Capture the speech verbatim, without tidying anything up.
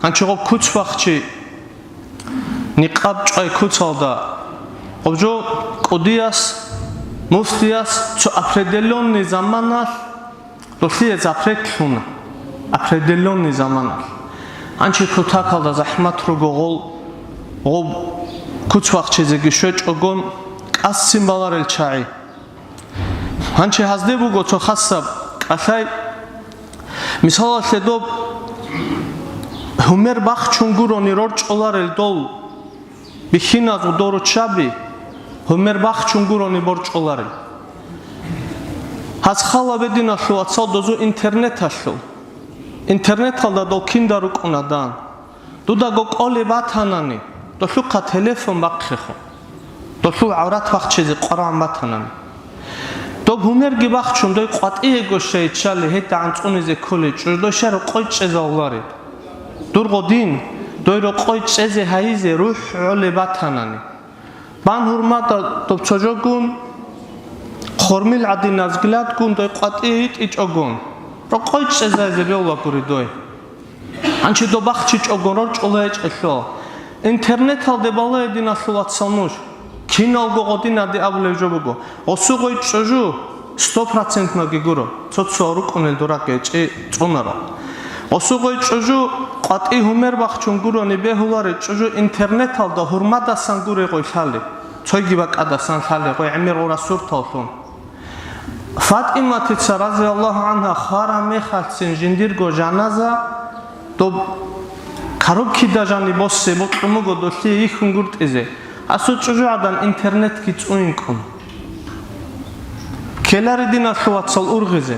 Гьанчи гъоб куц бахчи, никъаб чӀвай куцалда, гъоб жо кӀудияс, муфтияс цо определённый заманалъ долъие запрет лъуна, определённый заманалъ. Гьанчи кутакалда захӀмат руго гъол, гъоб куц бахчизеги щвечӀогон, кӀасцин баларел чагӀи. Гьанчи гьазде буго цо хасаб кӀалъай. Мисалалъе, доб гьумер бахчун гурони рорчӀоларел дол бихьиназул доруччаби, гьумер бахчун гурони борчӀоларел. Гьаз хала бединалъул, вацал, дозу интернеталъул. Интернеталда дол кинда рукӀуна дан. Дудаго кӀолеб батанани, долъухъа телефон бахъехун. Долъул гӀаврат бахчизе къварагӀан батанани. Доб гьумерги бахчун, дой къватӀиего щайччали, гьедагӀан цӀунизе кколей чӀужу, дой щай рокъой чӀезавулареб? Дурго дин, дой рокъой чӀезе гьайизе рухӀ гӀолеб батанани. Бан гьурмада доб цо жогун, хормил гӀадинаб взглядгун дой къватӀие йитӀичӀогун, рокъой чӀезайзе бевлагури дой. Гьанчи доб бахчичӀого рорчӀулей гьечӀелъул. Интернеталде балагье, диналъул вацал, нуж. Киналго гъодинаде абулеб жо буго. Гъосу гъой чӀужу сто процентноги гуро. Цо-цо рукӀунел дуракъе чӀи цӀунаро. Гъосу гъой чӀужу къватӀи гьумер бахчун гурони бегьуларе чӀужу интернеталда гьурмадасан гуре гъой лъали. Цойги бакӀадасан лъали гъой гӀемер гъура сурталлъун. ФатӀиматица, разияллагьу гӀангьа, хвараб мехалъцин жиндирго жаназа доб коробкида жаниб босе бокьун буго долъие йихьунгутӀизе. Гьасул чӀужу гӀадан интернетги цӀуйинкӀун. Ккеларе, диналъул вацал, ургъизе.